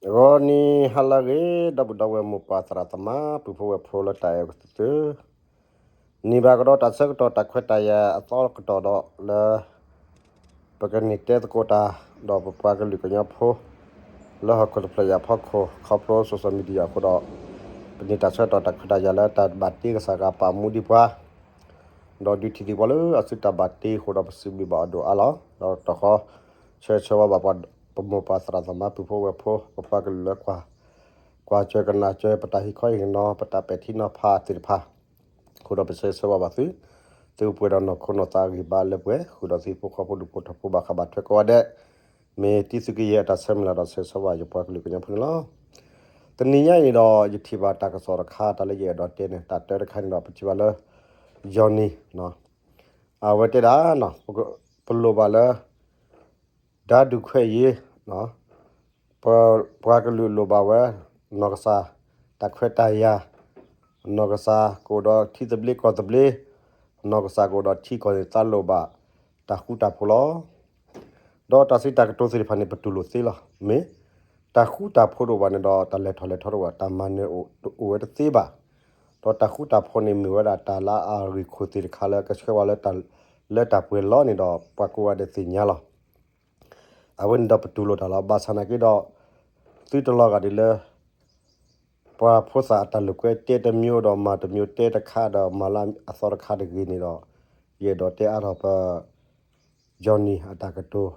ဂီၤနံၤဟါလၢအဂ့ၤ ဒီပုၢ်ဒီဝဲၢ်မိၢ်ပၢ်သရၣ်သမါ ပုၢ်ဖိဝဲၢ်ဖိလၢတၢ်အဲၣ်ကသ့ၣ်သု, န့ၢ်ဘၣ်ကဒီးတၢ်ဆၢကတီၢ်တၢ်ခွဲးတၢ်ယာ်အသီကတီၢ်ဒီးလၢ ပကန့ၢ်တဲသကိးတၢ် ဒီးပပှၤကလုာ်ကညီဖိ လၢဟီၣ်ခိၣ်တဖျၢၣ်အံၤအဖီခိၣ် ခီဖျိ social media အဃိဒီး ပန့ၢ်တၢ်ဆၢကတီၢ်တၢ်ခွဲးတၢ်ယာ်လၢတၢ်ဘၣ်တ့ကစၢ်ယွၤပာ်မူဒံးပှၤ ဒီးဒုးထံၣ်ဒံးပှၤလၢအစုတၢ်ဘၣ်တ့အဃိဒီး ပစံးဘျုးဘၣ်အီၤဒိၣ်အါလီၤ. ဒီးတခီ ဆၢဂ့ၤဆၢဝါဘၣ်ပှၤ ပမိၢ်ပၢ်သရၣ်သမါ ပုၢ်ဖိဝဲၢ်ဖိ ပပှၤကလုာ်လၢ ကွၢ်စၢၤကနၣ်စၢၤ ပတၢ်ဟ့ၣ်ခီဟ့ၣ်နီၤ ပတၢ်ပဲာ်ထံနီၤဖးသ့ၣ်တဖၣ် အဃိဒီးပဆၢဂ့ၤဆၢဝါဘၣ်သု, သုကပှဲၤဒီးနီၢ်ခိနီၢ်သးအဂံၢ်ဘါလၢပှဲၤ ဃုာ်ဒီးသုဟံၣ်ဖိဃီဖိဒူၣ်ဖိထၢဖိဘၣ်ဃးဘၣ်ထွဲကိးဂၤဒဲး, မ့ၢ်တံသုးက့ယဲၢ်အတၢ်ဆၢမုၢ်လၢ်ဒီးဆၢဂ့ၤဆၢဝါယပှၤကလုာ်ကညီဖိန့ၣ်လီၤ. တနံၤညါအံၤန့ၣ်ဒီး ယထံၣ်ဘၣ်တၢ်ကစီၣ်တခါ တၢ်လၢယအဲၣ်ဒိးတဲန့ၣ် တၢ်တၢတခါန့ၣ်ဒီး ပထံၣ်ဘၣ်လၢ Johnny အဝဲတဲဒၣ် ပလိၣ်ဘၣ်လၢ ဒါဒုးခွဲးယာ် ပပှၤကလုာ်လိၣ်ဘၣ်ဝဲ နီၢ်ကစၢ် တၢ်ခွဲးတၢ်ယာ်, နီၢ်ကစၢ်ကအိၣ်ဒီးထံသဘျ့ကီၢ်သဘျ့, နီၢ်ကစၢ်ကအိၣ်ဒီးထံကီၢ်န့ၣ် သးလိၣ်ဘၣ်တၢ်ဃူတၢ်ဖိးလီၤ. ဒီးတၢ်စံးတၢ်ကတိၤသ့ၣ်တဖၣ်န့ၣ် ပတူၢ်လိာ်သ့လီၤ. မ့ၢ်တၢ်ဃူတၢ်ဖိးတအိၣ်ဘၣ်န့ၣ်ဒီး တၢ်လဲၤထီၣ်လဲၤထီတအိၣ်ဘၣ်, တၢ်မၤနၢၤအိၣ်ဝဲတသ့ဘၣ်. ဒီးတၢ်ဃူတၢ်ဖိးန့ၣ် မ့ၢ်ဝဲဒၣ်တၢ်လၢအဂ့ၢ်ခိၣ်သ့ၣ်တခါလၢကဆှၢဝဲလၢ လၢတၢ်ပှဲၤလီၤန့ၣ်ဒီး ပှၤကိးဂၤဒဲးသ့ၣ်ညါလီၤ. အဝဲန့ၣ်ဒီးပတူၢ်လိာ်တၢ်လီၤ. ဘၣ်ဆၣ်နာ်က့ဒီး သုတလီၤဂာ်ဒ်လၢ ပှၤဖိသၣ်အတၢ်လိာ်ကွဲတဲတမျိုးဒီးမၤတမျိုး တဲတခါဒီးမၤလၢအသီတခါတဂ့ၤန့ၣ်ဒီး ယအဲၣ်ဒိးတဲအါထီၣ်ပ Johnny အတၢ်ကတိၤ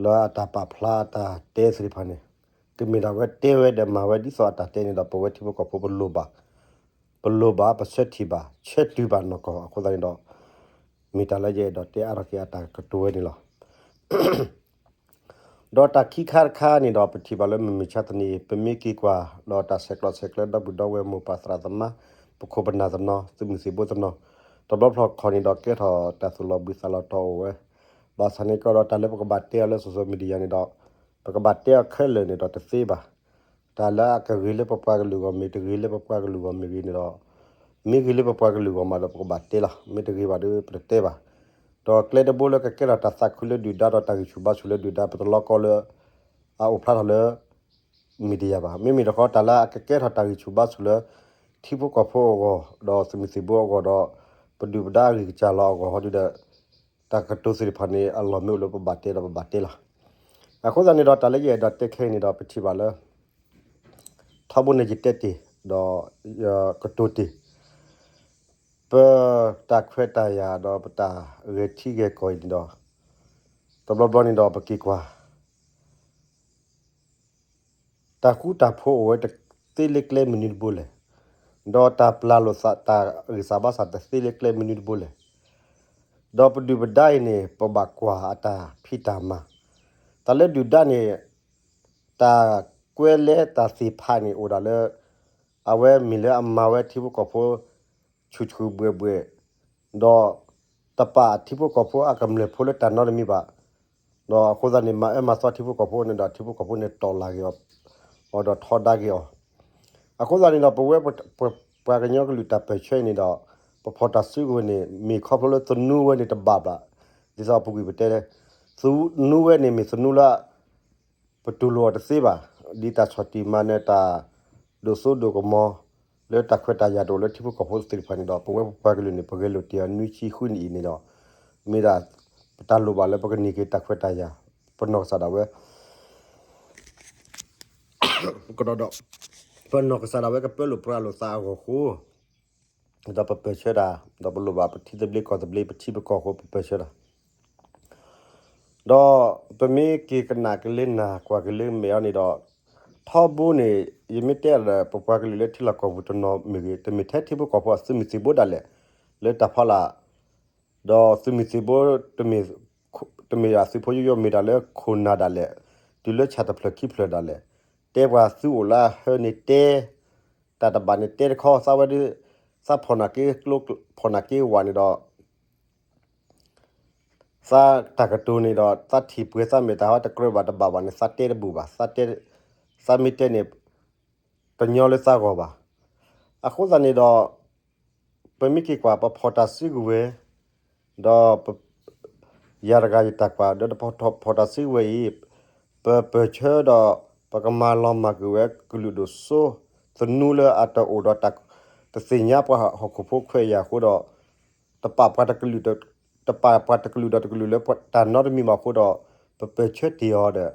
လၢအတၢ်ပာ်ဖျါအတၢ်တဲသ့ၣ်တဖၣ်န့ၣ် ကမ့ၢ်ဒၣ်ဝဲတဲဝဲဒီးမၤဝဲဒ်သိးအတၢ်တဲန့ၣ်ဒီး ပဝဲထံဖိကီၢ်ဖိပလိၣ်ဘၣ်, ပလိၣ်ဘၣ် ပဆၢထံၣ်ဘၣ် ဆၢတုၤဘၣ်နီၢ်ကီၢ်အဃိသတးန့ၣ်ဒီး မ့ၢ်တၢ်လၢယအဲၣ်ဒိးတဲအါထီၣ်က့ၤအတၢ်ကတိၤဝဲန့ၣ်လီၤ. ဒီးတၢ်ခံခါတခါန့ၣ်ဒီး ပထံၣ်ဘၣ်လၢမုၢ်မဆါတနံၤအံၤ ပမ့ၢ်က့ၤကွၢ်ဒီးတၢ်ဆဲးကျိးဆဲးကျၢဒီပုၢ်ဒီဝဲၢ်မိၢ်ပၢ်သရၣ်သမါ ပခိၣ်ပနၢ်တနီၤ သုးမုၢ်သံၣ်ဘိတနီၤ တဘျီဖျီခီန့ၣ်ဒီး ကဲထီၣ်တၢ်သူၣ်လီၤဘှံးသးလီၤတီၤအိၣ်ဝဲ, ဘၣ်ဆၣ်န့ၣ်ကဒီးတၢ်လၢပကဘၣ်တဲအီၤလၢ social media န့ၣ်ဒီး ပကဘၣ်တဲအီၤခဲလၢာ်န့ၣ်ဒီးတသ့ဘၣ်. တၢ်လၢအကဂ့ၤလၢပပှၤကလုာ်ဂီၢ်မ့ၢ် တဂ့ၤလၢပပှၤကလုာ်ဂီၢ်မ့ၢ်ဂ့ၤန့ၣ်ဒီး မ့ၢ်ဂ့ၤလၢပပှၤကလုာ်ဂီၢ်မးဒီးပကဘၣ်တဲလီၤ. မ့ၢ်တဂ့ၤဘၣ်ဒီးပတတဲဘၣ်. ဒီးကျဲတဘိလၢကကဲထီၣ်တၢ်သးခုလၢဒုၣ်ဒါဒီးတၢ်ဂံၢ်ဆူၣ်ဘါဆူၣ်လၢဒုၣ်ဒါ ပတလီၤကီလၢ အအိၣ်ဖျါထီၣ်လၢ media ဘၣ်. မ့မ့ၢ်တခီတၢ်လၢအကကဲထီၣ်တၢ်ဂံၢ်ဆူၣ်ဘါဆူၣ်လၢ ထံဖိကီၢ်ဖိအဂီၢ် ဒီးသုးမုၢ်သံၣ်ဘိအဂီၢ်ဒီး ပဒုၣ်ပဒါအဂံၢ်ကစၢ်လီၤအဂီၢ်ဟီဒုဒီး တၢ်ကတိၤသ့ၣ်တဖၣ်န့ၣ် အလီၢ်မ့ၢ်အိၣ်လၢပဘၣ်တဲဒီးပဘၣ်တဲလီၤ. အဃိသတးန့ၣ်ဒီး တၢ်လၢယအဲၣ်ဒိးတဲခဲအံၤန့ၣ်ဒီး ပထံၣ်ဘၣ်လၢ ထီဘိန့ၣ်ယတဲတ့ၢ် ဒီး ကတိၤတ့ၢ် ပတၢ်ခွဲးတၢ်ယာ်ဒီးပတၢ်ဂဲၤထံဂဲၤကီၢ်အံၤန့ၣ်ဒီး တဘျီဘျီန့ၣ်ဒီးပက့ၤကွၢ် တၢ်ဃူတၢ်ဖိးအိၣ်ဝဲတသ့လၢကျဲမနုၤတဘိလဲၣ်, ဒီးတၢ်ပျၢ်လိာ်သးတၢ်ဂံၢ်စၢ်ဘါစၢ်တသ့လၢကျဲမနုၤတဘိလဲၣ်, ဒီးပဒုၣ်ပဒါအံၤန့ၣ် ပဘၣ်ကွၢ်အတၢ်ဖံးတၢ်မၤ, တၢ်လၢဒုၣ်ဒါန့ၣ် တၢ်ကွဲလဲတၢ်သ့ၣ်ဖးန့ၣ်အိၣ်ဒၣ်လၢ အဝဲမ့ၢ်လၢအမၤဝဲထံဖိကီၢ်ဖိ ဆူၣ်ဆူၣ်ဘှဲၣ်ဘှဲၣ်, ဒီးတပာ်ထံဖိကီၢ်ဖိအကမျၢၢ်ဖိလၢတၢ်နီတမံၤဘၣ်, ဒီးအဃိသတးန့ၣ် မၤအၢမၤသီထံဖိကီၢ်ဖိန့ၣ်ဒီး ထံဖိကီၢ်ဖိန့ၣ်တီၢ်လၢ်က့ၤအီၤ ဒီးထီဒါက့ၤအီၤ, အဃိသတးန့ၣ်ဒီး ပဝဲပပှၤကညီကလုာ်တၢ်ပၢၢ်ဆၢအံၤန့ၣ်ဒီး ပဖီၣ်တၢ်စုကဝဲၤန့ၣ် မ့ၢ်ခီဖျိလၢသနူဝဲန့ၣ်တဘၣ်ဘၣ်, ဒ်သိးအပူၤကွံာ်ပတဲ သနူဝဲန့ၣ်မ့ၢ်သနူလၢ ပတူၢ်လိာ်အီၤတသ့ဘၣ်, ဒ်တၢ်ဆီၣ်တံၢ်မၤနၢၤတၢ် ဒိၣ်စိဒိၣ်ကမီၤ လၢတၢ်ခွဲးတၢ်ယာ်တအိၣ်လၢထံဖိကီၢ်ဖိသ့ၣ်တဖၣ်န့ၣ်ဒီး ပဝဲပပှၤကလုာ်န့ၣ် ပဂဲၤလိာ်တ့ၢ်အီၤနွံဆံဃုနံၣ်အံၤန့ၣ်ဒီး မ့ၢ်ဒၣ် ပတၢ်လိၣ်ဘၣ်လၢပကန့ၢ်က့ၤတၢ်ခွဲးတၢ်ယာ်, ပနီၢ်ကစၢ်ဒၣ်ဝဲ ကဒီးဒီး ပနီၢ်ကစၢ်ဒၣ်ဝဲကပၢလိာ်ပြးလိာ်သးအဂီၢ်ဃိ ဒီးပပၢၢ်ဆၢတၢ်, ဒီးပလိၣ်ဘၣ်ပထံသဘျ့ကီၢ်သဘျ့ ပထံပကီၢ်ဃိ ပပၢၢ်ဆၢတၢ်, ဒီးပမ့ၢ်က့ၤကနၣ်က့ၤလၢနၢ်ကွၢ်က့ၤလၢမဲာ်အီၤန့ၣ်ဒီး ထီဘိန့ၣ် ယမ့ၢ်တဲဒီး ပပှၤကလုာ်လၢထံလီၢ်ကီၢ်ပူၤတနီၤမ့ၢ်ဂ့ၤ တမ့ၢ်ထဲထံဖိကီၢ်ဖိအသုးမုၢ်သံၣ်ဘိဒၣ်လဲာ် လၢတၢ်ဖီလာ် ဒီးသုးမုၢ်သံၣ်ဘိ တမ့ၢ်ဒၣ်သုးဖိယိယိ မ့ၢ်ဒၣ်လၢခိၣ်နၢ်ဒၣ်လဲာ်, တုၤလၢဆၣ်တဖျၢၣ်ခံဖျၢၣ်ဒၣ်လဲာ်, တဲပှၤသုအိၣ်လၢအဟၢန့ၣ်တဲ, တၢ်တဘၣ်န့ၣ်တဲတခီ သးဝဲဒၣ်, သးဖီၣ်နာ်က့ကျိ ဖီၣ်နာ်က့ဝၣ်န့ၣ်ဒီး သးတၢ်ကတိၤန့ၣ်ဒီး သးထံၣ်ပှဲၤသးမဲာ်တၢ်ဟီတကြၢးဘၣ်တဘၣ်ဘၣ်န့ၣ် သးတဲတဘူၣ်ဘၣ်, သးမ့ၢ်တဲန့ၣ် တညီလၢသးဂီၢ်ဘၣ်. အဃိသတးန့ၣ်ဒီး ပမ့ၢ်က့ၤကွၢ် ပဖီၣ်တၢ်စုကဝဲၤ ဒီး ယၤတဂၤယတၢ်ကွၢ် ဒီးပဖီၣ်တၢ်စုကဝဲၤအံၤ ပပၢၢ်ဆၢဒီး ပကမၤလီၤမၢ်ကွံာ်ဝဲကလုာ်ဒိၣ်စိ သနူလၢအတအိၣ်ဒီးတၢ် တသ့ၣ်ညါပှၤဟီၣ်ခိၣ်ဖိခွဲးယာ်အဃိဒီး တပာ်ပှၤတကလုာ် တပာ်ပှၤတကလုာ်ဒီးတကလုာ်လၢတၢ်နီတမံၤဘၣ်အဃိဒီး ပပၢၢ်ဆၢတ့ၢ်အီၤဒီး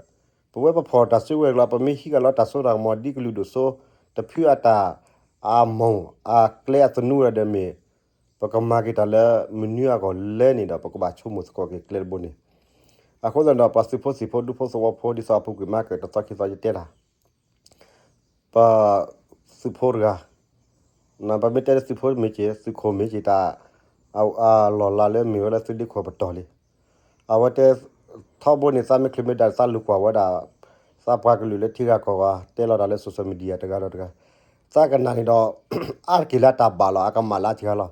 ပဝဲပဖီၣ်တၢ်စုကဝဲၤကျါ ပမ့ၢ်ဟံးဃာ်လီၤတၢ်စိတၢ်ကမီၤဒ်ကလုာ်ဒိၣ်စိ တဖုအတၢ် အမိၢ်အကျဲအသနူဒီးမ့ၢ် ပကမၤက့ၤတၢ်လၢမနုၤအဂီၢ်လဲၣ်န့ၣ်ဒီး ပကဘၣ်ဆိကမိၣ်သကိးက့ၤကျဲတဘိန့ၣ်. အဃိသတးဒီး ပှၤသုးဖိသံၣ်ဖိဒူဖိသဝီဖိ ဒ်သိးအပူၤကွံာ်မၤကတၢၢ်တသီခံသီယတဲတၢ် ပသုးဖိတဂၤ ပမ့ၢ်တဲသုးဖိမ့ၢ်က့ၤ သုးခိၣ်မ့ၢ်က့ၤတၢ် အလီၢ်လၤလၢမ့ၢ်ဝဲလၢသုဒ့ခိၣ်ပတီၢ်လံ. အဝဲတဲ ထီဘိန့ၣ် သးမ့ၢ်ချုးမ့ၢ်ဒါ သးလူၤကွၢ်ဝဲဒၣ် သးပှၤကလုာ်လၢထံဂၤကီၢ်ဂၤ တဲလီၤတၢ်လၢ social media တဂၤဒီးတဂၤ သးကနၣ်န့ၣ်ဒီး အါတက့ၢ်လၢအတၢ်ဘၣ်လီၤ အကမၣ်လၢအစှၤလီၤ.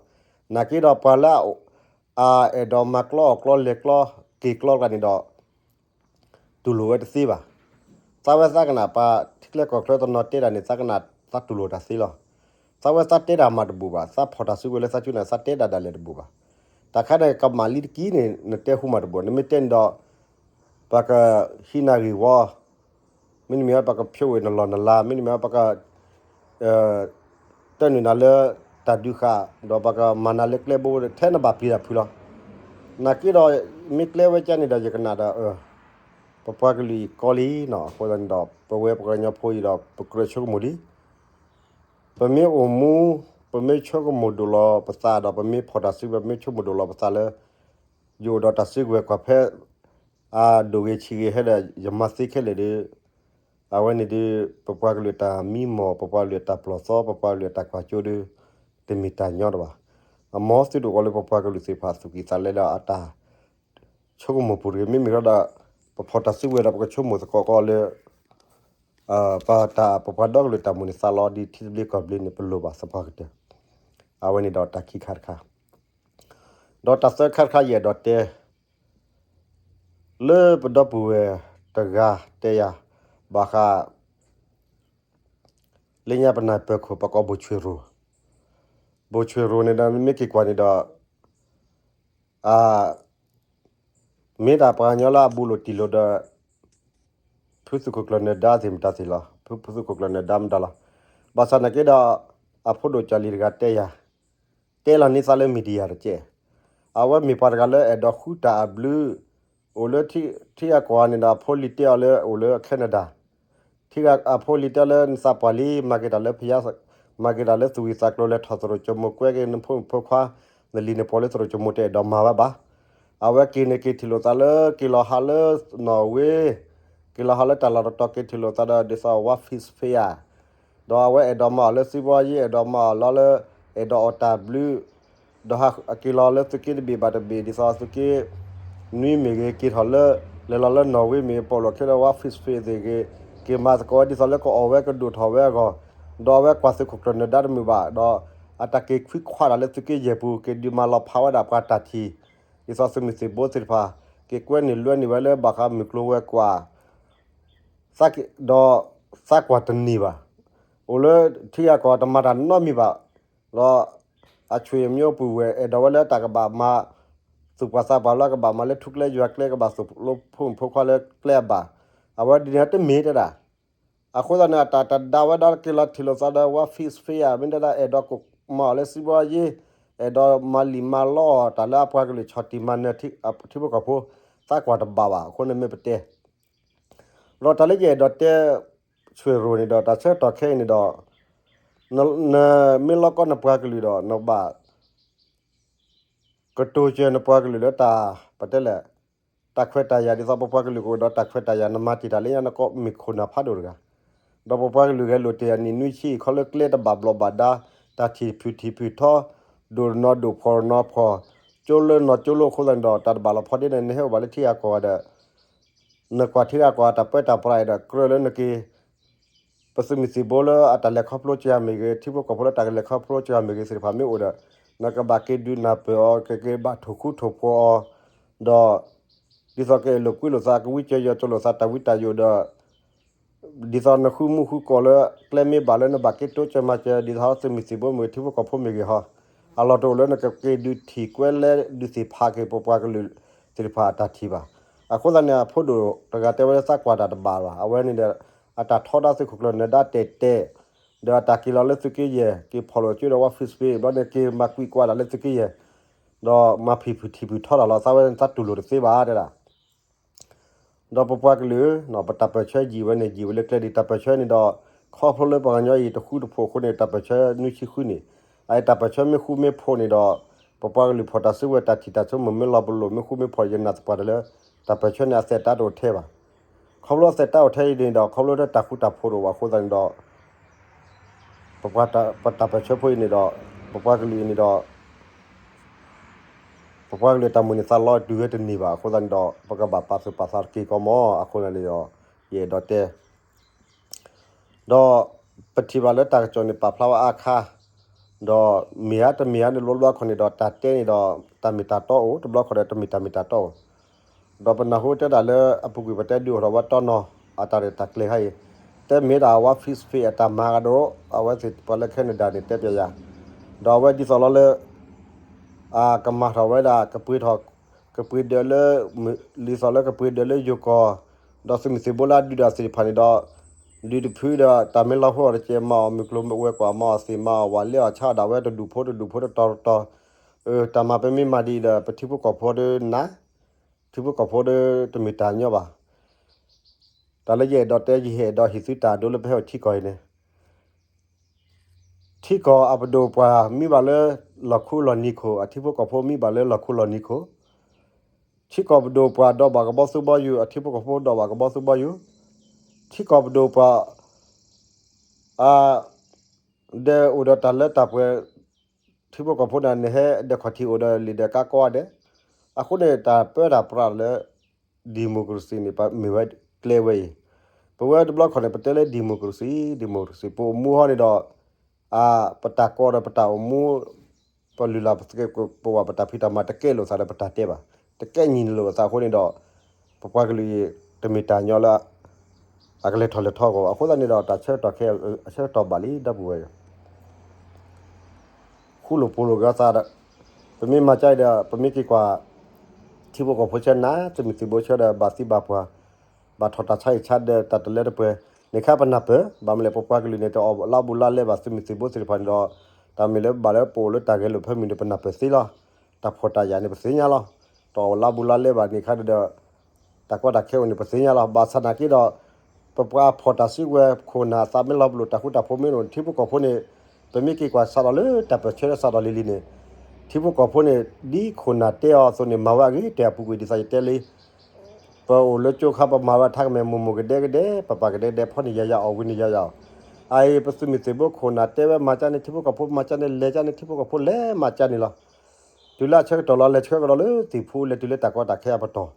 နာ်က့ဒီးပှၤလၢ အအဲၣ်ဒိးမၤကျီအီၣ်ကျီလဲၤကျီက့ၤကျီတဂၤန့ၣ်ဒီး တူၢ်လိာ်ဝဲတသ့ဘၣ်. သးဝဲသးကနၣ်ပှၤထံချၢကီၢ်ချၢတနီၤတဲတၢ်န့ၣ် သးကနၣ်သးတူၢ်လိာ်တၢ်သ့လီၤ. သးဝဲသးတဲတၢ်မၤတဘူၣ်ဘၣ် သးဖီၣ်တၢ်စုကဝဲၤလၢသးစုကနၣ် သးတဲဒၣ်ဒၣ်လဲာ်တဘူၣ်ဘၣ်. တၢ်ခါန့ၣ်ကမၣ်လံတက့ၢ်န့ၣ် နတဲဟူမၤတဘူၣ် နမ့ၢ်တဲန့ၣ်ဒီး ပှၤကဟံးနၤဂ့ၢ်ဝီ မ့တမ့ၢ်ဘၣ် ပှၤကဖျိးဝဲနလီၢ်နလၤ မ့တမ့ၢ်ဘၣ် ပှၤက တၢ်နုာ်နၤလၢ တၢ်ဒုးဃာ် ဒီးပှၤကမၤနၤလၢကျဲဘိ ထဲနဘၣ်ပျံၤတၢ်ဖုးလီၤ. နာ်က့ဒီး မ့ၢ်ကျဲဝဲကန့ၣ်ဒီး ယကနၣ်ဒီး ပပှၤကလုာ်အံၤကီလံနီၤ အဃိသတးန့ၣ်ဒီး ပဝဲပှၤကညီဖိအံၤဒီး ပကြၢးဆိကမိၣ်လံ. ပမ့ၢ်အိၣ်မူ ပမ့ၢ်ဆိကမိၣ်ဒိၣ်လီၤပသးဒီး ပမ့ၢ်ဖီၣ်တၢ်စုကဝဲၤ ပမ့ၢ်ဆိကမိၣ်ဒိၣ်လီၤပသးလၢ ယအိၣ်ဒီးတၢ်စုကဝဲၤကွၢ်ဖဲ အဒိၣ်ဂ့ၤဆံးဂ့ၤဟဲဒီး ယမၤသ့ခဲလၢာ်ဒီး အဝဲန့ၣ်ဒီး ပပှၤကလုာ်တၢ်မံမီၢ် ပပှၤကလုာ်တၢ်ပျီၢ်သီ ပပှၤကလုာ်တၢ်ကွၢ်ကၠိဒီး တမ့ၢ်တၢ်ညီတဘၣ်. အမ်သုတအိၣ်ဃီလၢပပှၤကလုာ်သ့ၣ်တဖၣ်သူၣ်ကံၢ်သးလဲဒီးအတၢ်ဆိကမိၣ်ပူၤတဂ့ၤ မ့မ့ၢ်ဒီး ပဖီၣ်တၢ်စုကဝဲၤဒီး ပကဆိကမိၣ်သကိးကီးလၢ ပတၢ်ပပှၤဒီကလုာ်တၢ်မိၣ်န့ၢ်သးလီဒ်ထံသဘျ့ကီၢ်သဘျ့န့ၣ် ပလိၣ်ဘၣ်သပှၢ်ကတၢၢ်. အဝဲန့ၣ်ဒီးတၢ်ခံခါတခါ ဒီးတၢ်သၢခါတခါ ယအဲၣ်ဒိးတဲ လၢပဒီပုၢ်ဝဲၢ်တဂၤတဲယၤ ဘၣ်ဃး လၢညါပနၢ်ပၢၢ်ခိၣ် ပကိးဘိၣ်ဆွ့ၣ်ရိၤ, ဘိၣ်ဆွ့ၣ်ရိၤန့ၣ်ဒီး မ့ၢ်က့ၤကွၢ်န့ၣ်ဒီး အ မ့ၢ်တၢ်ပှၤကညီလၢအဘူးလိာ်တံၢ်လိာ်ဒီး ဖုသုးခိၣ်ကျၢၢ်နၢၤဒါသ့ၣ်မတၤသ့ၣ်လီၤ. ဖုသုးခိၣ်ကျၢၢ်နၢၤဒါမတၤလီၤ. ဘၣ်ဆၣ်နာ်က့ဒီး အဖိဒိၣ်ကၢ်လံၤတဂၤတဲယၤ တဲလီၤန့ၢ်သးလၢ media တက့ၢ်. အဝဲမ့ၢ်ပှၤတဂၤလၢအဲၣ်ဒိးဃုတၢ်အဘျုး အိၣ်လၢထံဂၤကီၢ်ဂၤန့ၣ်ဒီး အဖိလံၤတဲအီၤလၢအိၣ်လၢ Canada ထံဂၤအဖိလံၤတဲလၢနသးပှၢ်လံ မၤက့ၤတၢ်လၢဖယါ မၤက့ၤတၢ်လၢသူၣ်ဝံၣ်သးကျိၤ လဲၤထီၣ်သရိာ်ကၠိမိၢ်ကွဲက့ၤ နဖိမုၣ်ဖိခွါ နလံၤနပှီၤလၢသရိာ်ကၠိမိၢ်တအဲၣ်ဒိးမၤဝဲဘၣ်. အဝဲက့ၤန့ၣ်က့ၤထံၣ်လိာ်သးလၢ က့ၤလီၤဟးလၢနီၣ်ဝ့ က့ၤလီၤဟးလၢတၢ်လီၢ်တတီၤ က့ၤထံၣ်လိာ်သးဒီး ဒ်သိး World Peace Fair ဒီးအဝဲအဲၣ်ဒိးမၤအီၤလၢစံးဘီယ့ အဲၣ်ဒိးမၤအီၤလီၤလၢ အဲၣ်ဒိးအီၣ်တၢ်ဘျုး ဒီးဟးက့ၤလီၤလၢသုးက့တဘ့ၣ်ဘၣ်တဘ့ၣ် ဒ်သိးသုးက့ နွံမ့ၢ်ဂ့ၤ က့ၤထီၣ်လၢ လဲၤလီၤလၢနီၣ်ဝ့မ့ၢ်ဂ့ၤ ပိာ်လိာ်ခဲလၢ World Peace Fair သ့ၣ်ဂ့ၤ က့ၤမၤသကိးဝဲဒ်သိးလၢကအီၣ်ဝဲကဒိၣ်ထီၣ်ဝဲအဂီၢ်, ဒီးအဝဲကွၢ်သုးခိၣ်ကျၢၢ်နၢၤဒါတမုာ်ဘၣ်, ဒီးအတၢ်က့ၤခွံခွါတၢ်လၢသုးက့ယဲၢ်ပူၤ က့ၤဒုးမၤလီၤဖးဝဲဒၣ်ပှၤတၢ်ထံၣ်, ဒ်သိးသုးမုၢ်သံၣ်ဘိသ့ၣ်တဖၣ် က့ၤကွဲနုာ်လွဲနုာ်ဝဲလၢဘၣ်ဃးမုၢ်ကျိၤဝဲၤကွာ် ဒီးသးကွၢ်တန့ၢ်ဘၣ်. အိၣ်လၢထံဂၤကီၢ်တမၤတၢ်နီတမံၤဘၣ်. ဒီးအဆွေမျိုးပုၢ်ဝဲၢ် အဲၣ်ဒိးဝဲလၢတၢ်ကဘၣ်မၤ သူၣ်ပှၢ်သးပှၢ်လၢကဘၣ်မၤလၢထူကျဲယွၤကျဲ ကဘၣ်သူၣ်လၢဖိမုၣ်ဖိခွါလၢကျဲအဘၣ်. အဝဲဒ်န့ၣ်တမ့ၢ်တဲဒၣ်. အဃိသတးန့ၣ် အတၢ်တဒါဝဲဒီးက့ၤလီၤထံၣ်လိာ်သးဒီး World Peace Fair မ့ၢ်တဲဒၣ် အဲၣ်ဒိးကမၤအီၤလၢစံးဘီယ့ အဲၣ်ဒိးမၤလံာ်မၤလီအီၤ တၢ်လၢအပှၤကလုာ်ဆီၣ်တံၢ်မၤနၢၤထံဖိကီၢ်ဖိ သးကွၢ်တဘၣ်ဘၣ်. အဃိန့ၣ်မ့ၢ်ပတဲ ဒီးတၢ်လၢယအဲၣ်ဒိးတဲ ဆွေရိၤန့ၣ်ဒီး တၢ်ဆၢကတီၢ်ခဲအံၤန့ၣ်ဒီး နမ့ၢ်လီကီနပှၤကလုာ်ဒီး နဘၣ်ကတိၤစၢၤနပှၤကလုာ်လၢတၢ် ပတဲလဲၣ် တၢ်ခွဲးတၢ်ယာ် ဒ်သိးပပှၤကလုာ်ကအိၣ်ဒီးတၢ်ခွဲးတၢ်ယာ် နမၤတ့ၢ်တၢ်လၢညါ နကီၢ်မ့ၢ်ခိၣ်နၢ်ဖးဒိၣ်တဂၤ ဒီးပပှၤကလုာ်ဂဲၤလိာ်တ့ၢ်အနံၣ်နွံဆံ ခီလၢကျဲတဘၣ်ဘျီးဘၣ်ဒါ တၢ်ထံၣ်ဖုၣ်ထံၣ်ဖုၣ်ထီ ဒိၣ်နီၢ်ဒိၣ်ဖှီၣ်နီၢ်ဖှီၣ် ကၠိလၢနီၢ်ကၠိလၢအဃိသတးန့ၣ်ဒီး တၢ်တဘၣ်လီၤဖီဒ့န့ၣ် နဟဲအိၣ်ဘၣ်လၢထံဂၤကီၢ်ဂၤဒီး နကွၢ်ထံဂၤကီၢ်ဂၤတၢ်ပၢတၢ်ပြးအံၤဒီး ကြၢးလၢနက့ၤ ပသုးမုၢ်သံၣ်ဘိလၢအတၢ်လဲၤခီဖျိစှၤမ့ၢ်ဂ့ၤ ထံဖိကီၢ်ဖိလၢတၢ်လဲၤခီဖျိစှၤမ့ၢ်ဂ့ၤသ့ၣ်တဖၣ်မ့ၢ်အိၣ်ဒီး နကဘၣ်က့ၤဒုးနၢ်ပၢၢ်အီၤ ကက့ၤဘၣ်ထိၣ်ဃူထိၣ်ဖိးအီၤ ဒီး ဒ်သိးကအဲၣ်လိာ်ကွံလိာ်သး ကဝံကၢယီၤကၠိလိာ်သး တၢ်ဝံတၢ်ယိာ်ဒီး ဒ်သိးနဃုမူဃုကီၢ်လၢ ကျဲမ့ၢ်ဘၣ်လၢနဘၣ်က့ၤတိစၢၤမၤစၢၤ ဒ်သိးသုးမုၢ်သံၣ်ဘိမ့ၢ်ဂ့ၤ ထံဖိကီၢ်ဖိမ့ၢ်ဂ့ၤဟီ အလီၢ်တအိၣ်လၢနကက့ၤဒုးထံၣ်ကွဲလဲဒုးသ့ၣ်ဖးက့ၤပပှၤကလုာ်သ့ၣ်တဖၣ်အတၢ်ထံၣ်ဘၣ်. အဃိသတးန့ၣ် အဖိဒိၣ်တဂၤတဲဝဲလၢသးကွၢ်တၢ်တဘၣ်ဘၣ်. အဝဲန့ၣ်ဒီး အတၢ်ထီဒါသုးခိၣ်ကျၢၢ်နၢၤဒါတဲာ်တဲာ်, ဒီးအတၢ်က့ၤလီၤလၢသုးက့ယဲၢ် က့ၤဖီၣ်လိာ်ကၠိဒီးဝါ Facebook ဘျီန့ၣ် က့ၤမၤကွံာ်ကွၢ်ဒၣ်လၢသုးက့ယဲၢ်, ဒီးမၤဖံးဖုးထံဖုးထီတၢ်လီၤ သးဝဲန့ၣ်သးတူၢ်လိာ်တသ့ဘၣ်တဲဒၣ် ဒီးပပှၤကလုာ် ပတၢ်ပၢၢ်ဆၢယံာ်ဝဲန့ၣ် ယံာ်ဝဲလၢကျဲဒ်တၢ်ပၢၢ်ဆၢန့ၣ်ဒီး ခီဖျိလၢပှၤကညီအံၤတဃူတဖိးအဃိန့ၣ် တၢ်ပၢၢ်ဆၢနွံဆံဃုန့ၣ်, အတၢ်ပၢၢ်ဆၢမ့ၢ်ဃူမ့ၢ်ဖိးန့ၣ်ဒီး ပပှၤကလုာ်ဖီၣ်တၢ်စုကဝဲၤတၢ်ထံၣ်တၢ်ဆိကမိၣ်မ့ၢ်လီၤပလိာ်မ့ၢ်ဃူမ့ၢ်ဖိး ယနာ်သပှၢ်တၢၢ်လၢ တၢ်ပၢၢ်ဆၢန့ၣ်အသက်တၢ်တအိၣ်ထဲဘၣ်. ခီဖျိအသက်တၢ်အိၣ်ထဲအံၤန့ၣ်ဒီး ခီဖျိလၢတၢ်ဃူတၢ်ဖိးတအိၣ်ဘၣ်အဃိသတးန့ၣ်ဒီး ပပှၤတၢ်ပၢၢ်ဆၢဖိအံၤန့ၣ်ဒီး ပပှၤကလုာ်အံၤန့ၣ်ဒီး ပပှၤကလုာ်တၢ်မုၢ်န့ၣ်သးလီၤတုၤဝဲတန့ၢ်ဘၣ်အဃိသတးန့ၣ်ဒီး ပကဘၣ်ပာ်သူၣ်ပာ်သးတက့ၢ်ကီမီၤအဃိန့ၣ်ဒီး ယအဲၣ်ဒိးတဲ ဒီးပထံၣ်ဘၣ်လၢတၢ်ကစီၣ်န့ၣ်ပာ်ဖျါဝဲအါခါ, ဒီးမ့ၢ်ဧါတမ့ၢ်ဧါန့ၣ် တဘျီဘျီခီန့ၣ်ဒီး တၢ်တဲန့ၣ်ဒီး တၢ်မ့ၢ်တၢ်တီအိၣ် တဘျီခီဒီးတမ့ၢ်တၢ်မ့ၢ်တၢ်တီအိၣ်, ဒီးပနၢ်ဟူတဲဒၣ်လၢအပူၤကွံာ်ပတဲဒုးအိၣ်ထီၣ်ဝဲတီနီၤ အတၢ်ရဲၣ်တၢ်ကျဲၤခါအံၤ, တဲမ့ၢ်ဒၣ်အဝဲ Facebook အတၢ်မၤကဒီး အဝဲသ့ၣ်ပှၤလၢ Canada န့ၣ်တဲပျးယၤ, ဒီးအဝဲဒ်သိးလီၤလၢ အကမၤထီၣ်ဝဲဒၣ် ကပှ့ၤထီၣ် ကပှ့ၤဒၢးလၢ ဒ်သိးလၢကပှ့ၤဒၢးလၢယိၤကီၢ်, ဒီးသုးမုၢ်သံၣ်ဘိလၢအဒုးတၢ်သ့ၣ်တဖၣ်န့ၣ်ဒီး ဒုးတဖုဒီးတၢ်မ့ၢ်လီၤဟိအီၤတကဲး မၤအီၣ်မုၢ်ကျိၤဝဲၤကွာ် မၤအီၣ်သ့ၣ်မၤအီၣ်ဝး လဲၤအီၣ်ဆါအီၣ်ဒၣ်ဝဲတဒူၣ်ဖိတဒူၣ်ဖိတတီၤတတီၤ, တၢ်မၤပမ့ၢ်မၤဒ်အံၤဒီး ပထံဖိကီၢ်ဖိဒီးနၤ, ထံဖိကီၢ်ဖိဒီးတမ့ၢ်တၢ်ညီဘၣ်. တၢ်လၢယအဲၣ်ဒိးတဲ ယဟဲအဲၣ်ဒိးဟ့ၣ်သုတၢ်ဒိလၢပဟဲအိၣ်ထံကီၢ်အံၤန့ၣ် ထံကီၢ်အပဒိၣ်ပှၢ်မံဘၣ်လၢလီၢ်ခူလီၢ်နံၤခိၣ်, အထံဖိကီၢ်ဖိမံဘၣ်လၢလီၢ်ခူလီၢ်နံၤခိၣ်, ထံကီၢ်ပဒိၣ်ပှၢ်ဒီးဘၣ်ကဘီသူဘီယူၤ, အထံဖိကီၢ်ဖိဒီးဘၣ်ကဘီသူဘီယူၤ, ထံကီၢ်ပဒိၣ်ပှၢ် အ ဒီးအိၣ်ဒီးတၢ်လၢတၢ်ပှဲၤ, ထံဖိကီၢ်ဖိန့ၣ် နဟဲဒီးခီၣ်ထံးအိၣ်ဒီးလံာ်ဒီးကါကိးဂၤဒဲး, အဃိန့ၣ် တၢ်ပၢတၢ်ပြးလၢ democracy န့ၣ် မ့ၢ်ဝဲကျဲဝဲအံၤ, ပဝဲတဘျီခီန့ၣ် ပတဲလၢ democracy, democracy ပအိၣ်မူဟီန့ၣ်ဒီး အ ပတၢ်ကိးဒီးပတၢ်အိၣ်မူ ပလုၢ်လၢ်ပသကဲးပဝး ပတၢ်ဖံးတၢ်မၤတကဲလိာ်သးဒီးပတၢ်တဲဘၣ်, တကဲညီလိာ်သးအဃိန့ၣ်ဒီး ပပှၤကလုာ်အံၤ တမ့ၢ်တၢ်ညီလၢ အကလဲၤထီၣ်လဲၤထီအဂီၢ် အဃိသတးန့ၣ်ဒီး တၢ်ဆၢကတီၢ်ခဲအံၤ အဆၢကတီၢ်ဘၣ်လံ ဒီပုၢ်ဝဲၢ် ဃူလိာ်ဖိးလိာ်က့ၤသးဒီး ပမ့ၢ်မၤကါအံၤဒီး ပမ့ၢ်က့ၤကွၢ် ထံဖိကီၢ်ဖိဆၢနၤ သုးမုၢ်သံၣ်ဘိဆၢဒီး ဘၣ်သံဘၣ်ပှၢ် ဘၣ်ထီၣ်တၢ်ဆါဟံၣ်ဆါဒီးတၢ်တလၢတပှဲၤန့ၣ် ခါပနၢ်ပၢၢ် ဘၣ်မနုၤလဲၣ် ပပှၤကလုာ်န့ၣ် တအီၣ်လါဘူးလါလဲဘၣ်သုးမုၢ်သံၣ်ဘိသ့ၣ်တဖၣ်န့ၣ်ဒီး တၢ်မ့ၢ်လၢဘၣ်လၢပအိၣ်လၢတၢ်ဂဲၤလိာ်ဖဲမုၢ်န့ၣ် ပနၢ်ပၢၢ်သ့လီၤ. တၢ်ဖှီၣ်တၢ်ယာ်န့ၣ် ပသ့ၣ်ညါလီၤ. တအီၣ်လါဘူးလါလဲဘၣ်န့ၣ်ခါဒီး တၢ်ကီတၢ်ခဲအိၣ်န့ၣ် ပသ့ၣ်ညါလီၤ. ဘၣ်ဆၣ်နာ်က့ဒီး ပပှၤဖီၣ်တၢ်စုကဝဲၤခိၣ်နၢ်သးမ့ၢ်လီၤပလိာ် တၢ်ဃူတၢ်ဖိးမ့ၢ်အိၣ် ထံဖိကီၢ်ဖိန့ၣ် ပမ့ၢ်က့ၤကွၢ်စးထီၣ်လၢတၢ်ပၢၢ်ဆၢလၢစးထီၣ်လံၤလံၤန့ၣ် ထံဖိကီၢ်ဖိန့ၣ် ဒ်ခိၣ်နၢ်တဲအီၤအသိးန့ၣ် မၤဝဲအဂ့ၤတဲအပူၤကွံာ်ဒ်သိးယတဲလံ ပအိၣ်လၢကၠိခါ ပမၤဝဲထါကမဲာ် မိၢ်မိၢ်ကဒဲကဒဲ ပၢ်ပၢ်ကဒဲကဒဲ ဖီၣ်န့ၢ်ယၤယၤ အီၣ်ဝံၤန့ၢ်ယၤယၤ အအံၤ ပသုးမုၢ်သံၣ်ဘိခိၣ်နၢ်တဲဝဲမၤကၢန့ၣ် ထံဖိကီၢ်ဖိမၤကၢန့ၣ် လဲၤကၢန့ၣ် ထံဖိကီၢ်ဖိလဲၤမၤကၢန့ၣ်လီၤ. တုၤလၢအဆၢကတီၢ်လီၤ လဲၤဆှၢကဒီးလၢသ့ၣ်ဖူ လဲၤတုၤလၢတၢ်ကီတၢ်ခဲအပတီၢ်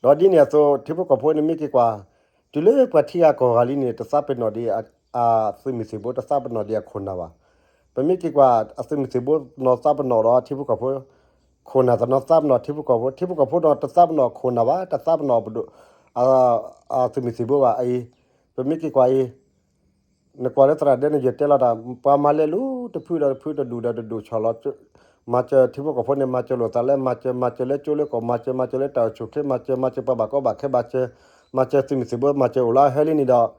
ဒီးဒ်န့ၣ်အသိး ထံဖိကီၢ်ဖိန့ၣ်မ့ၢ်က့ၤကွၢ် တုၤလၢပှၤထံဂၤကီၢ်ဂၤလံန့ၣ် တသးပ့ၤနီၣ်ဒံး အသုးမုၢ်သံၣ်ဘိ တသးပ့ၤနီၣ်ဒံးအခိၣ်နၢ်ဘၣ်. ပမ့ၢ်က့ၤကွၢ် အသုးမုၢ်သံၣ်ဘိနီၢ်သးပ့ၤနီၣ်ဒီးထံဖိကီၢ်ဖိ ခိၣ်နၢ်တနီၤသးပ့ၤနီၣ်ထံဖိကီၢ်ဖိ ထံဖိကီၢ်ဖိနီၢ်တသးပ့ၤနီၣ်ခိၣ်နၢ်ဘၣ် တသးပ့ၤနီၣ်ပဒိၣ် အသုးမုၢ်သံၣ်ဘိဘၣ် အအံၤ ပမ့ၢ်က့ၤကွၢ်အံၤ နကွၢ်လၢသရၣ်ဒဲန့ၣ် ယတဲလီၤတၢ် ပှၤမၤလဲၤလူၤတဖုဒီးတဖု တဒူၣ်ဒီးတဒူၣ်ဆီၣ်လီၤ မၤစၢၤထံဖိကီၢ်ဖိန့ၣ် မၤစၢၤလိာ်သးလၢ မၤစၢၤ မၤစၢၤလၢကၠိလၢကီၢ် မၤစၢၤ မၤစၢၤလၢတၢ်အိၣ်ဆူၣ်အိၣ်ချ့ မၤစၢၤ မၤစၢၤပှၤဘၣ်ကီဘၣ်ခဲ မၤစၢၤ မၤစၢၤသုးမုၢ်သံၣ်ဘိ မၤစၢၤအိၣ်လၢဟဲလံန့ၣ်ဒီး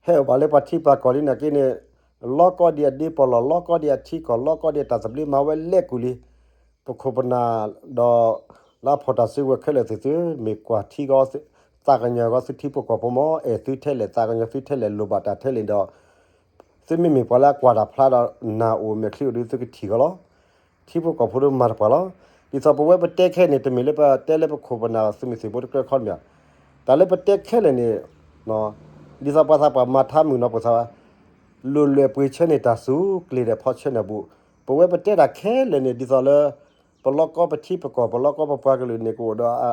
ဟဲအိၣ်ဘၣ်လၢပှၤထံပှၤကီၢ်လံနာ်က့န့ၣ် လီၤကီဒံးအဒ့ပီၢ်လီၢ် လီၤကီဒံးအထံကီၢ် လီၤကီဒံးအတၢ်သဘျ့ မၤဝဲလဲၤကူၣ်လံ ပခိၣ်ပနၢ်ဒီး လၢအဖီၣ်တၢ်စုကဝဲၤခဲလၢာ်သ့ၣ်သု မ့ၢ်ကွၢ်ထံကီၢ် သးကညီၤကီၢ်သုထံဖိကီၢ်ဖိမ့ၢ် အဲၣ်သုထဲလဲၣ် သးကညီၤသုထဲလဲၣ် လိၣ်ဘၣ်တၢ်ထဲလဲၣ်ဒီး သုမ့မ့ၢ်ပှၤလၢအကွၢ်တၢ်ဖျါဒီး နၢ်အိၣ်မဲာ်ချံအိၣ်ဒီးသုကထံၣ်ကီးလီၤ. ထံဖိကီၢ်ဖိဒီးမၤတပှၤလီၤ. ဒ်သိးပဝဲပတဲခဲန့ၣ် တမ့ၢ်လၢပတဲလၢပခိၣ်ပနၢ်သုးမုၢ်သံၣ်ဘိတကြၢးခီတမ့ၢ် တၢ်လၢပတဲခဲလၢာ်န့ၣ် ဒ်သိးပှၤသးပှၢ်မၤထါမုၢ်နီၤပှၤသး လိၤလွဲၢ်ပှ့ၤဆၢန့ၢ်တၢ်စူၤကျ့ၤဒီးဖီဆၢန့ၢ်အပူၤ ပဝဲပတဲတၢ်ခဲလၢာ်န့ၣ် ဒ်သိးလၢ ပလီၢ်ကီၢ်ပထံပကီၢ် ပလီၢ်ကီၢ်ပပှၤကလုာ်န့ၣ် ကအိၣ်ဒီး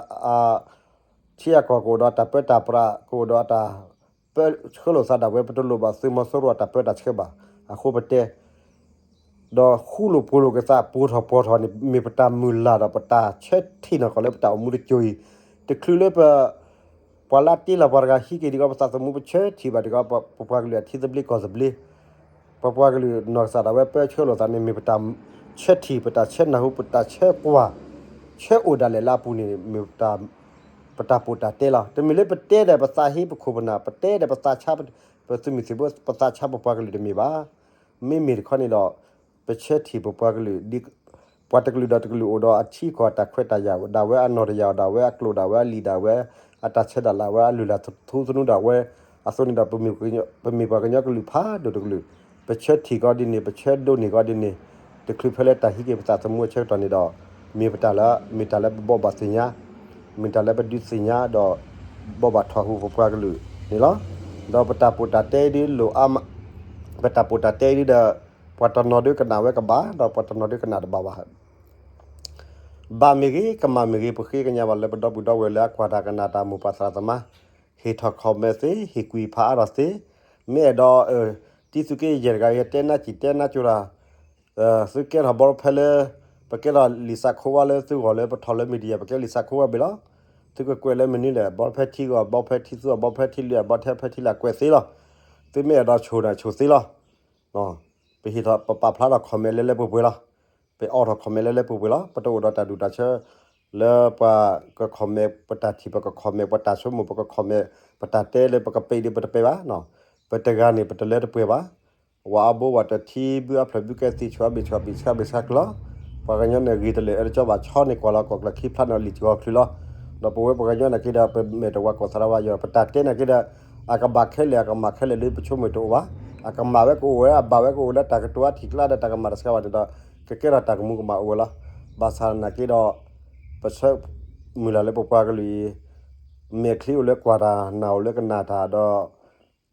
ထံအကီၢ်ကအိၣ်ဒီးတၢ်ပၢတၢ်ပြး ကအိၣ်ဒီးတၢ်ပၢဆှၢလိာ်သးဒၣ်ဝဲ ပတလိၣ်ဘၣ်သုးမီၤစိရိၤအတၢ်ပၢတၢ်ဆှၢဘၣ်. အဃိပတဲ ဒီးဃူလိာ်ဖိးလိာ်က့ၤသး ပိာ်ထီၣ်ပီၤထီၣ်န့ၣ် မ့ၢ်ပတၢ်မုၢ်လၢ်ဒီးပတၢ်ဆၢထံၣ်နီၢ်ကီၢ်လၢပတၢ်အိၣ်မူတစိၤအံၤ တချုးလၢပ ပှၤလၢတ့လီၤပှၤတဂၤဟံးက့ၤဒံးကီး ပသးသမူပဆၢထံၣ်ဘၣ်ဒံးကီး ပပှၤကလုာ်အထံသဘျ့ကီၢ်သဘျ့ ပပှၤကလုာ်နီၢ်ကစၢ်ဒၣ်ဝဲ ပၢဆှၢလိာ်သးန့ၣ် မ့ၢ်ပတၢ်ဆၢထံၣ် ပတၢ်ဆၢနၢ်ဟူ ပတၢ်ဆၢကွၢ် ဆၢအိၣ်ဒၣ်လဲာ်လၢအပူၤန့ၣ် မ့ၢ်ပတၢ် ပတၢ်ပိာ်တၢ်တဲလီၤ. တမ့ၢ်လၢပတဲဒီးပသးဟ့ပခိၣ်ပနၢ်, ပတဲဒီးပသးဆါပသုးမုၢ်သံၣ်ဘိ, ပသးဆါပပှၤကလုာ်တမ့ၢ်ဘၣ်. မ့မ့ၢ်တခီန့ၣ်ဒီး ပဆၢထံၣ်ပပှၤကလုာ်, ပှၤတကလုာ်ဒီးတကလုာ်အိၣ်ဒီးအထံကီၢ်အတၢ်ခွဲးတၢ်ယာ်, ဒၣ်ဝဲအနီၢ်တယာ်, ဒၣ်ဝဲအကျိာ်, ဒၣ်ဝဲအလံာ်, ဒၣ်ဝဲအတၢ်ဆဲးဒၣ်လၣ်, ဝဲအလုၢ်လၢ်ထူသနူ, ဒၣ်ဝဲအသိးန့ၣ်ဒီး ပမ့ၢ်ပှၤကညီကလုာ်ဖးဒိၣ်တကလုာ်, ပဆၢထံၣ်ကီးဒ်န့ၣ်, ပဆၢဒိးန့ၢ်ကီးဒ်န့ၣ်, တချုးဖဲလၢတၢ်ဟံးက့ၤပသးသမူအဆၢကတီၢ်န့ၣ်ဒီး မ့ၢ်ပတၢ်လၢ, မ့ၢ်တၢ်လၢပဘိးဘၣ်သ့ၣ်ညါ, မ့ၢ်တၢ်လၢပဒုးသ့ၣ်ညါဒီး ဘိးဘၣ်ထီၣ်ဟူပပှၤကလုာ်န့ၣ်လီၤ. ဒီးပတၢ်ပိာ်တၢ်တဲဒ်လိၣ်အါမး, ပတၢ်ပိာ်တၢ်တဲဒ်ဒီး ပှၤတနီၤဒုးကနၣ်ဝဲကဘၣ်, ဒီးပှၤတနီၤဒုးကနၣ်တဘၣ်ဘၣ်. ဘၣ်မ့ၢ်ဂ့ၤ, ကမၣ်မ့ၢ်ဂ့ၤ, ပဃ့ကညးဘၣ်လၢပဒီပုၢ်ဒီဝဲၢ်လၢအကွၢ်တၢ်ကနၣ်တၢ်မိၢ်ပၢ်သရၣ်သမါ, ဟ့ၣ်ထီၣ် comment သ့, ဟ့ၣ်ကွံာ်ဖးအါထီၣ်သ့, မ့ၢ်အဲၣ်ဒိး တံၤသုးက့ယဲၢ်တဂၤ ယတဲနါစံၣ်တဲနါကၠိတၢ်, သုကဲထီၣ်ဘီဖဲလၢ ပကဲထီၣ်လံာ်စးခိဝါလၢသုဂီၢ်လၢပထီၣ်လၢ media ပကဲလံာ်စးခိဝါဘၣ်လီၤ. သုကကွဲးလၢမနုၤလဲၣ်, ဘီဖဲထံဂီၢ်, ဘီဖဲထံသူ, ဘီဖဲထံလွံၢ်, ဘီဖဲထံလၢအကွဲးသ့လီၤ. သုမ့ၢ်အဲၣ်ဒိးဆိၣ်န့ၣ်ဆိၣ်သ့လီၤ. ပဟ့ၣ်ထီၣ်ပပာ်ဖျါထီၣ် comment လၢလၢပှဲၤပှဲၤလီၤ. ပအိးထီၣ် comment လၢလၢပှဲၤပှဲၤလီၤ. ပတအိၣ်ဒီးတၢ်ဒူၣ်တၢ်ဆၢ လၢပှၤက comment ပတၢ်ထံၣ် ပက comment, ပတၢ်ဆိကမိၣ် ပက comment, ပတၢ်တဲလၢပကပဲာ်ဒီးပတပဲာ်ဘၣ်. ပတဂၤန့ၣ် ပတလၢတပှဲၤဘၣ်. ဝၤအဘိဝၤတထံ ဘုအဖျၢၣ်ဘုကဲသံ ဆှၢဘ့ၣ်ဆှၢဘ့ၣ်ဆှၢဘ့ၣ်ဆှၢကျၢၤလီၤ. ပှၤကညီန့ၣ်ဂ့ၤတလၢာ်အၢတကီဘၣ် ဆီန့ၣ်ကွၢ်လီၤကီၢ်ကျၢၢ်ခံဖျါန့ၣ်လံာ်စှီၤချုးလီၤ. ဒီးပဝဲပှၤကညီန့ၣ်က့ဒီး ပမဲာ်တဝါကိးသရၣ်ဝါယီၤ ပတၢ်တဲန့ၣ်က့ဒီး အကဘၣ်ခဲလၢာ် အကမၣ်ခဲလၢာ်လၢပဆိကမိၣ်တအိၣ်ဘၣ်. အကမၣ်ဝဲကအိၣ်ဝဲ အဘၣ်ဝဲကအိၣ်လၢတၢ်ကတိၤအထံၣ်ကျါဒီးတၢ်ကမၣ်တဆှးဘၣ်န့ၣ်ဒီး ကကဲထီၣ်တၢ်ကမူၤကမၣ်အိၣ်ဝဲလီၤ. ဘၣ်ဆၣ်နာ်က့ဒီး ပဆၢမုၢ်လၢ်လၢပပှၤကလုာ်အံၤ မဲာ်ချံအိၣ်လၢကွၢ်တၢ် နၢ်အိၣ်လၢကနၣ်တၢ်ဒီး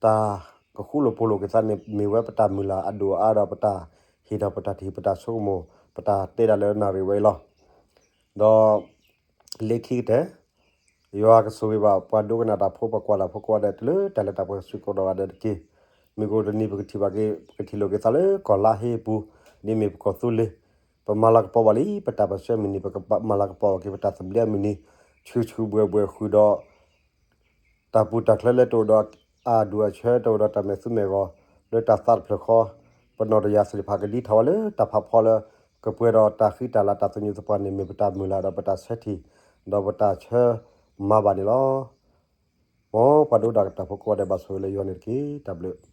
တၢ်ကဃူလိာ်ဖိးလိာ်က့ၤသးန့ၣ် မ့ၢ်ဝဲပတၢ်မုၢ်လၢ်အဒိၣ်အါဒီးပတၢ်ဟ့ၣ်ထီၣ်ပတၢ်ထံၣ် ပတၢ်ဆိကမိၣ် ပတၢ်တဲဒၣ်လၢနၣ်ရံၣ်ဝဲအံၤလီၤ. ဒီး လၢခံကတၢၢ် ယွၤကဆိၣ်ဂ့ၤဘၣ် ပှၤဒိကနၣ်တၢ်ဖိ ပှၤကွၢ်တၢ်ဖိကိးဂၤဒဲး တုၤလၢတၢ်လၢတၢ်ပှဲၤစုကိးဒီးဂၤဒဲးတက့ၢ်. မုၢ်ကအိၣ်တနံၤ ပကထံၣ်ဘၣ်က့ၤ ပကထံၣ်လိာ်က့ၤသးလၢကီၢ်လါဟ့ၣ်အပူၤ ဒ်မ့ၢ်ပကီၢ်သူလ့ၤ ပမၤလၤကပီၤဘၣ်လံ ပတၢ်ပၢၢ်ဆၢမုၢ်နံၤ ပကမၤလၤကပီၤဘၣ်က့ၤ ပတၢ်သဘျ့အမုၢ်နံၤ ဆူၣ်ဆူၣ်ဘှဲၣ်ဘှဲၣ်ဃုာ်ဒီး တၢ်ပူၤတၢ်ချၢလၢတအိၣ်ဒီးအဒူၣ်အဆၢ တအိၣ်ဒီးတၢ်မဲာ်သူမဲာ်ဂီၤ လၢတၢ်သးတဖျၢၣ်ဃီ ပနီၢ်တယၢ်သ့ၣ်တဖၣ်ကဒံထီၣ်ဝဲလၢတၢ်ဖးဖီလၢ ကပှဲၤဒီးတၢ်ဃံတၢ်လၤတၢ်သညူးသပှၢ်န့ၣ် မ့ၢ်ပတၢ်မုၢ်လၢ်ဒီးပတၢ်ဆၢထံၣ် ဒီးပတၢ်ဆၢမၤဘၣ်န့ၣ်လီၤ. မ်ပှၤဒိကနၣ်တၢ်ဖိကိးဂၤဒဲးဘၣ်ဆိၣ်ဂ့ၤလၢယွၤန့ၣ်တက့ၢ်. တၢ်ဘျုး